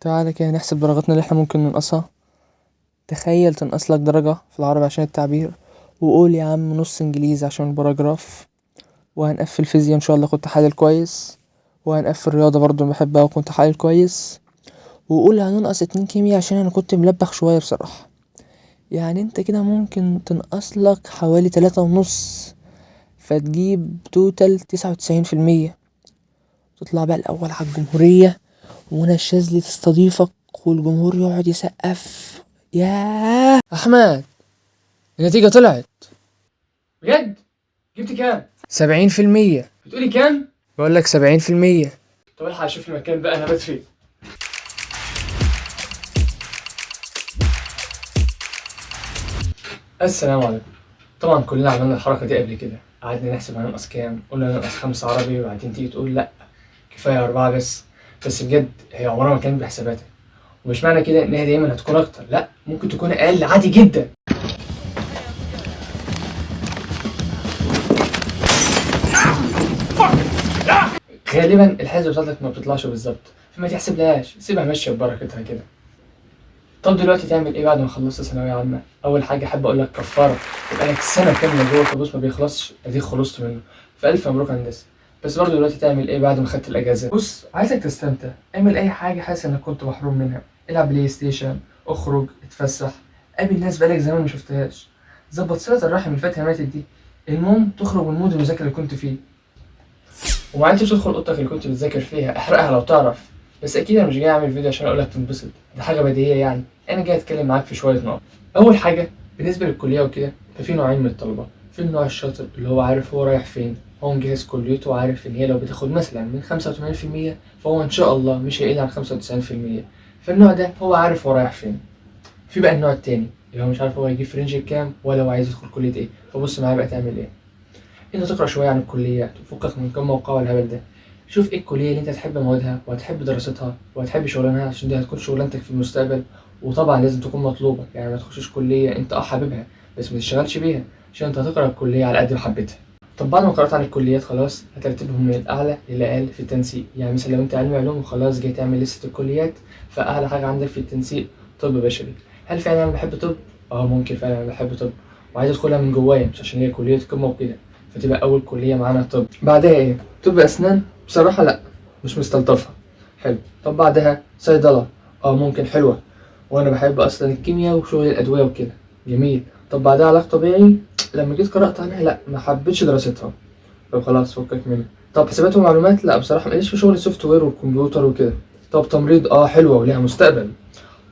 تعالى كده نحسب درجاتنا اللي احنا ممكن ننقصها. تخيل تنقص لك درجة في العربي عشان التعبير، وقول يا عم نص انجليزي عشان ال paragraph، وهنقفل فيزياء ان شاء الله كنت حالل كويس، وهنقفل رياضة برضو بحبها وكنت حالل كويس، وقول هننقص 2 كيمياء عشان انا كنت ملبخ شوية بصراحة. يعني انت كده ممكن تنقص لك حوالي 3.5، فتجيب total 99%، تطلع بقى الأول على الجمهورية، ومنى الشاذلي تستضيفك والجمهور يقعد يسقف. ياه أحمد، النتيجة طلعت بجد؟ جبت كام؟ 70%. بتقولي كام؟ بقول لك 70%. طب الحق اشوف المكان بقى انا بات فين. السلام عليكم. طبعا كلنا عملنا الحركة دي قبل كده، قعدنا نحسب هننقص كام، قلنا ننقص 5 عربي، وبعدين تيجي تقول لا كفاية 4 بس. بس بجد هي عمرها ما كانت بحساباتك، ومش معنى كده انها دايما هتكون اكتر، لا ممكن تكون اقل عادي جدا. غالبا الحسبة بتاعتك ما بتطلعش بالظبط، فما تحسبلهاش، سيبها ماشية ببركتها كده. طب دلوقتي تعمل ايه بعد ما خلصت ثانوية عامة؟ اول حاجة احب اقول لك كفارة، يبقى لك سنة كاملة جوه الكابوس ما بيخلصش، اديك خلصت منه، فالف مبروك هندسة. بس برضه دلوقتي تعمل ايه بعد ما خدت الاجازة؟ بص، عايزك تستمتع، اعمل اي حاجة حاسس انك كنت محروم منها، العب بلاي ستيشن، اخرج، اتفسح، قابل ناس بقالك زمان ما شفتهاش، ظبط صله الرحم اللي فاتها ماتت دي، المهم تخرج من mood المذاكرة اللي كنت فيه. وما عرفتش تدخل اوضتك اللي كنت بتذاكر فيها، احرقها لو تعرف. بس اكيد انا مش جاي اعمل فيديو عشان اقولك تنبسط، ده حاجة بديهية يعني. انا جاي اتكلم معاك في شوية نقط. اول حاجة بالنسبة للكليه وكده، ففي نوعين من الطلبة. في النوع الشاطر اللي هو عارف هو رايح فين، هو مجهز كليته وعارف ان هي لو بتاخد مثلا من 85% فهو ان شاء الله مش هيقل عن 95%، فالنوع ده هو عارف هو رايح فين. في بقى النوع التاني اللي هو مش عارف هو هيجيب في range كام ولا هو عايز يدخل كليه ايه. فبص معايا بقى تعمل ايه. انت تقرا شوية عن الكليات وفكك من كم موقع والهبل ده، شوف ايه الكلية اللي انت هتحب موادها وهتحب دراستها وهتحب شغلانها، عشان دي هتكون شغلانتك في المستقبل، وطبعا لازم تكون مطلوبه. يعني ما تخشش كليه انت حاببها بس ما تشتغلش بيها، عشان انت هتقرا الكلية على قد ما حبيتها. طب بعد ما قرات عن الكليات خلاص هترتبهم من الاعلى للاقل في التنسيق. يعني مثلا لو انت علمي علوم وخلاص جاي تعمل لستة الكليات، فاعلى حاجة عندك في التنسيق طب بشري. هل فعلا انا بحب طب؟ ممكن فعلا انا بحب طب وعايز ادخلها من جوايا، مش عشان هي كليه قمة وكده، فتبقى اول كليه معانا طب. بعدها ايه؟ طب اسنان؟ بصراحة لا، مش مستلطفها. حلو. طب بعدها صيدلة؟ ممكن حلوة، وانا بحب اصلا الكيمياء وشغل الادوية وكده، جميل. طب بعدها علاج طبيعي؟ لما جيت قرات عنها لا، ما حبيتش دراستها، طب خلاص فكك منها. طب حسابات ومعلومات؟ لا بصراحة ماليش في شغل ال software والكمبيوتر وكده. طب تمريض؟ حلوة وليها مستقبل.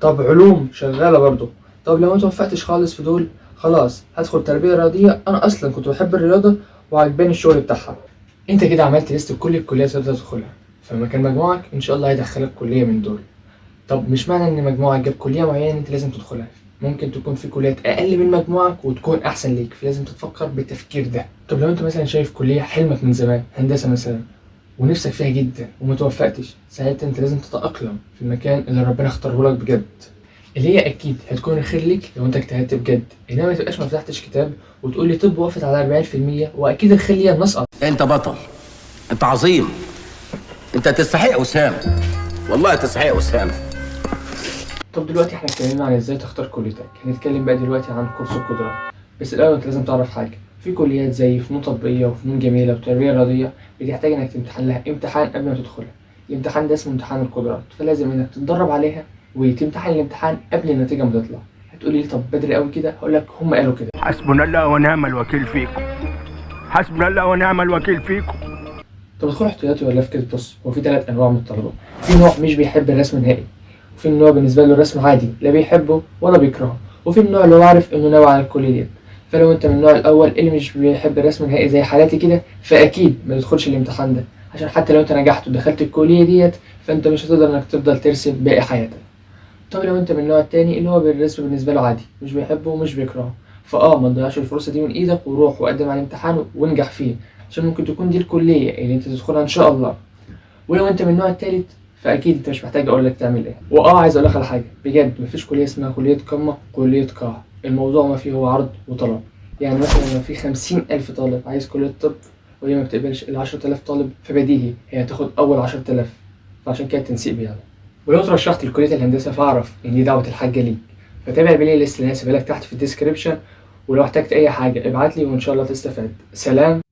طب علوم؟ شغالة برضو. طب لو ما توفقتش خالص في دول، خلاص هدخل تربيه رياضية، انا اصلا كنت بحب الرياضة وعجباني الشغل بتاعها. انت كده عملت list بكل الكليات اللي تقدر تدخلها، فمكان مجموعك ان شاء الله هيدخلك كليه من دول. طب مش معنى ان مجموعك جاب كليه معينة انت لازم تدخلها، ممكن تكون في كليات اقل من مجموعك وتكون احسن ليك، فلازم تفكر بالتفكير ده. طب لو انت مثلا شايف كليه حلمك من زمان، هندسة مثلا، ونفسك فيها جدا وما توفقتش، ساعتها انت لازم تتاقلم في المكان اللي ربنا اختاره لك بجد، اللي هي اكيد هتكون الخير ليك لو انت اجتهدت بجد. انما ما تبقاش ما فتحتش كتاب وتقول لي طب وقفت على 40% واكيد الخير ليا نسقط. انت بطل، انت عظيم، انت تستحق وسام، والله تستحق وسام. طب دلوقتي احنا اتكلمنا عن ازاي تختار كليتك، هنتكلم بقى دلوقتي عن كورس القدرات. بس الاول انت لازم تعرف حاجة، في كليات زي فنون تطبيقية وفنون جميلة وتربيه رياضية بتحتاج انك تمتحن لها امتحان قبل ما تدخلها. الامتحان ده اسمه امتحان القدرات، فلازم انك تتدرب عليها وتمتحن الامتحان قبل النتيجة ما تطلع. هتقولي لي طب بدري قوي كده؟ هقول لك هم قالوا كده. حسبنا الله ونعم الوكيل فيكم، حسبنا الله ونعم الوكيل فيكم. طب ادخل احتياطي ولا في كده؟ بص، هو في 3 انواع من الطلبة. في نوع مش بيحب الرسم نهائي، وفي النوع بالنسبة له الرسم عادي لا بيحبه ولا بيكرهه، وفي النوع اللي هو عارف انه ناوي على الكلية ديت. فلو انت من النوع الاول اللي مش بيحب الرسم نهائي زي حالاتي كده، فاكيد ما تدخلش الامتحان ده، عشان حتى لو انت نجحت ودخلت الكلية ديت فانت مش هتقدر انك تفضل ترسم باقي حياتك. طب لو انت من النوع التاني اللي هو بالرسم بالنسبة له عادي، مش بيحبه ومش بيكرهه، ما تضيعش الفرصة دي من ايدك وروح وقدم على الامتحان وانجح فيه، عشان ممكن تكون دي الكلية اللي انت تدخلها ان شاء الله. ولو انت من النوع التالت فاكيد انت مش محتاج اقول لك تعمل ايه. عايز اقول لك على حاجة بجد، مفيش كليه اسمها كليه قمة كليه قاع، الموضوع ما فيه هو عرض وطلب. يعني مثلا لو في 50,000 طالب عايز كليه طب وهي ما بتقبلش الا 10,000 طالب، فبديهي هي هتاخد اول 10,000، فعشان كده التنسيق بيعلى. ولو ترشحت لكلية الهندسة فاعرف إن دي دعوة الحاجة ليك. فتابع ال playlist اللي هسيبها لك تحت في ال description، ولو احتجت أي حاجة ابعت لي وإن شاء الله تستفاد. سلام.